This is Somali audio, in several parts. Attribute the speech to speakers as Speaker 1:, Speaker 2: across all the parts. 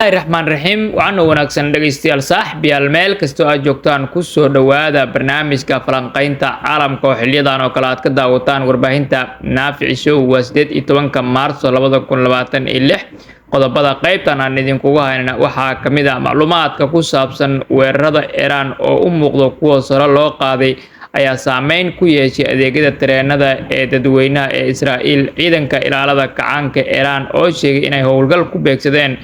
Speaker 1: Raxmaan raxiim. Waxaana wanaagsan dhegaystayaal, saaxiibyaal, meel kastoo aad joogtaan, kusoo dhowaada barnaamijka falanqaynta caalamka oo xiliyadan oo kale aad ka daawataan warbaahinta Naafici Show. Waa 18-ka Maarso 2026. Qodobada qaybtan aan idinkugu haynana waxaa ka mid ah macluumaadka ku saabsan weerarada Iiraan oo u muuqdo kuwa sare loo qaaday ayaa saameyn ku yeeshay adeegyada tareenada ee dadweynaha ee Israa'iil. Ciidanka ilaalada kacaanka Iiraan oo sheegay inay howlgal ku beegsadeen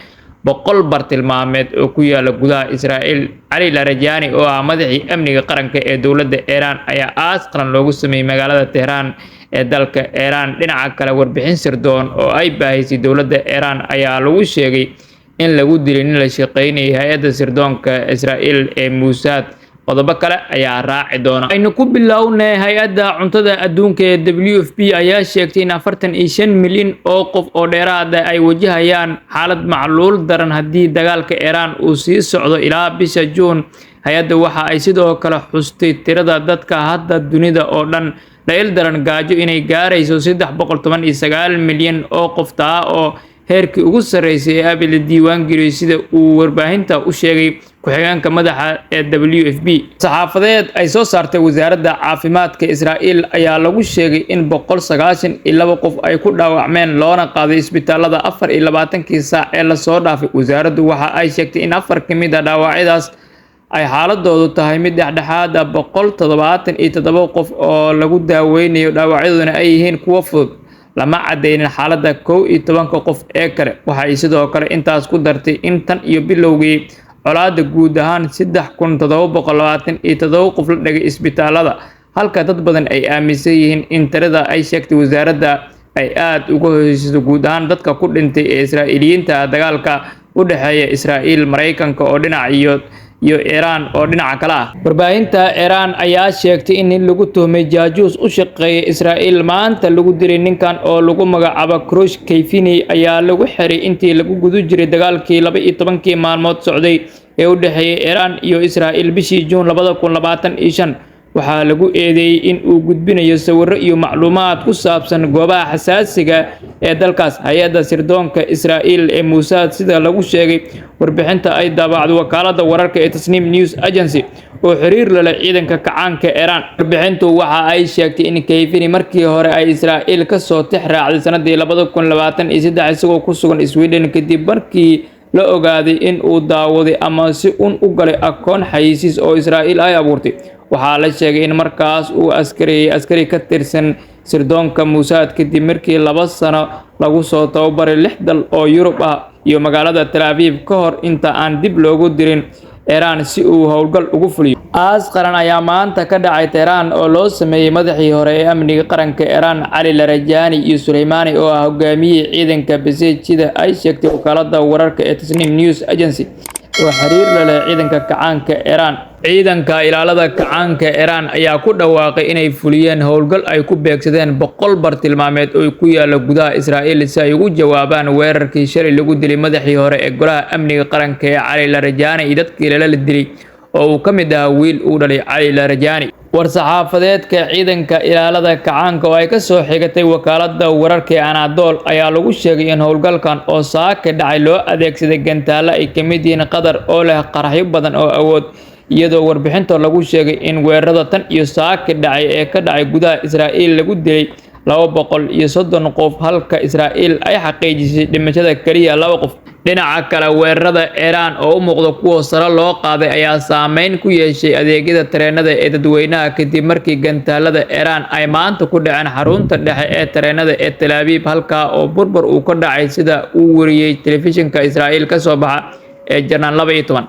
Speaker 1: 100 bartilmaameed oo ku yaala gudaha Israa'iil. Cali Larijani oo ah madaxii amniga qaranka ee dowladda Iiraan ayaa aas qaran loogu sameeyey magaalada Tehraan ee dalka Iiraan. Dhinaca kale, warbixin sirdoon oo ay baahisay dowladda Iiraan ayaa lagu sheegay in lagu dilay nin la shaqeynayay hay-adda sirdoonka Israa'iil ee Mossad. Qodobo kale ayaa raaci doona. Aynu ku bilownay, hay-adda cuntada adduunka ee WFP ayaa sheegtay in 45 milyan oo qof oo dheeraad ah ay wajahayaan xaalad macluul daran haddii dagaalka Iiraan uu sii socdo ilaa bisha Juun. Hay-adda waxa ay sidoo kale xustay tirada dadka hadda dunida oo dhan la ildaran gaajo inay gaarayso 319 milyan oo qof, taa oo heerkii ugu sarreysay ee abid la diiwaangeliyay, sida uu warbaahinta u sheegay ku-xigeenka madaxa ee WFP. Saxaafadeed ay soo saartay wasaaradda caafimaadka Israa'iil ayaa lagu sheegay in 192 qof ay ku dhaawacmeen loona qaaday isbitaalada 24-kii saac ee lasoo dhaafay. Wasaaraddu waxa ay sheegtay in afar ka mid ah dhaawacyadaas ay xaaladoodu tahay mid dhexdhexaad ah, 177 qof oo lagu daaweynayo dhaawacyaduna ay yihiin kuwo fudud. Lama cadeynin xaaladda 11-ka qof ee kale. Waxa ay sidoo kale intaas ku dartay in tan iyo bilowgii colaadda guud ahaan 3727 qof la dhigay isbitaalada, halka dad badan ay aaminsan yihiin in tirada ay sheegtay wasaaradda ay aad uga hooseyso. Guud ahaan dadka ku dhintay ee Israa'iiliyiinta dagaalka u dhexeeya Israa'iil, Maraykanka oo dhinac iyo Iiraan oo dhinaca kale ah. Warbaahinta Iiraan ayaa sheegtay in nin lagu tuhmay jaajuus u shaqeeya Israa'iil maanta lagu dilay. Ninkan oo lagu magacaabo Kourosh Keyfini ayaa lagu xiray intii lagu guda jiray dagaalkii 12-kii maalmood socday ee u dhexeeyay Iiraan iyo Israa'iil bishii Juun 2025. Waxaa lagu eedeeyey in uu gudbinayo sawirro iyo macluumaad ku saabsan goobaha xasaasiga ee dalkaas hay-adda sirdoonka Israa'iil ee Mossad, sida lagu sheegay warbixinta ay daabacdo wakaaladda wararka ee Tasnim News Agency oo xiriir la leh ciidanka kacaanka Iiraan. Warbixintu waxa ay sheegtay in Keyfini markii hore ay Israa'iil ka soo tix raacday sanadii 2023 isagoo ku sugan Sweden, kadib markii la ogaaday in uu daawaday ama si un u galay akoon xayeysiis oo Israa'iil ay abuurtay. Waxaa la sheegay in markaas uu askariyey askari ka tirsan sirdoonka Mossad, kadib markii 2 sano lagu soo tababaray lix dal oo Yurub ah iyo magaalada Tel Aviv, ka hor inta aan dib loogu dirin Iiraan si uu howlgal ugu fuliyo. Aas qaran ayaa maanta ka dhacay Tehraan oo loo sameeyey madaxii hore ee amniga qaranka Iiraan Cali Larijani iyo Suleymaani oo ah hogaamiyihii ciidanka Basij, sida ay sheegtay wakaaladda wararka ee Tasnim News Agency oo xiriir la leh ciidanka kacaanka Iiraan. Ciidanka ilaalada kacaanka Iiraan ayaa ku dhawaaqay inay fuliyeen howlgal ay ku beegsadeen 100 bartilmaameed oo ku yaala gudaha Israa'iil si ay ugu jawaabaan weerarkii shalay lagu dilay madaxii hore ee golaha amniga qaranka ee Cali Larijani iyo dadkii lala dilay oo uu ka mid ahaa wiil uu dhalay Cali Larijani. War-saxaafadeedka ciidanka ilaalada kacaanka oo ay ka soo xigatay wakaaladda wararka ee Anadolu ayaa lagu sheegay in howlgalkan oo saaka dhacay loo adeegsaday gantaalo ay ka mid yihiin Qadar oo leh qaraxyo badan oo awood, iyadoo warbixinta lagu sheegay in weerarada tan iyo saaka dhacay ee ka dhacay gudaha Israa'iil lagu dilay 230 qof, halka Israa'iil ay xaqiijisay dhimashada kaliya laba qof. Dhinaca kale, weerarada Iiraan oo u muuqda kuwa sare loo qaaday ayaa saameyn ku yeeshay adeegyada tareenada ee dadweynaha, kadib markii gantaalada Iiraan ay maanta ku dhaceen xarunta dhexe ee tareenada ee Tel Aviv, halkaa oo burbur uu ka dhacay, sida uu wariyey telefishinka Israa'iil ka soo baxa ee Channel 12.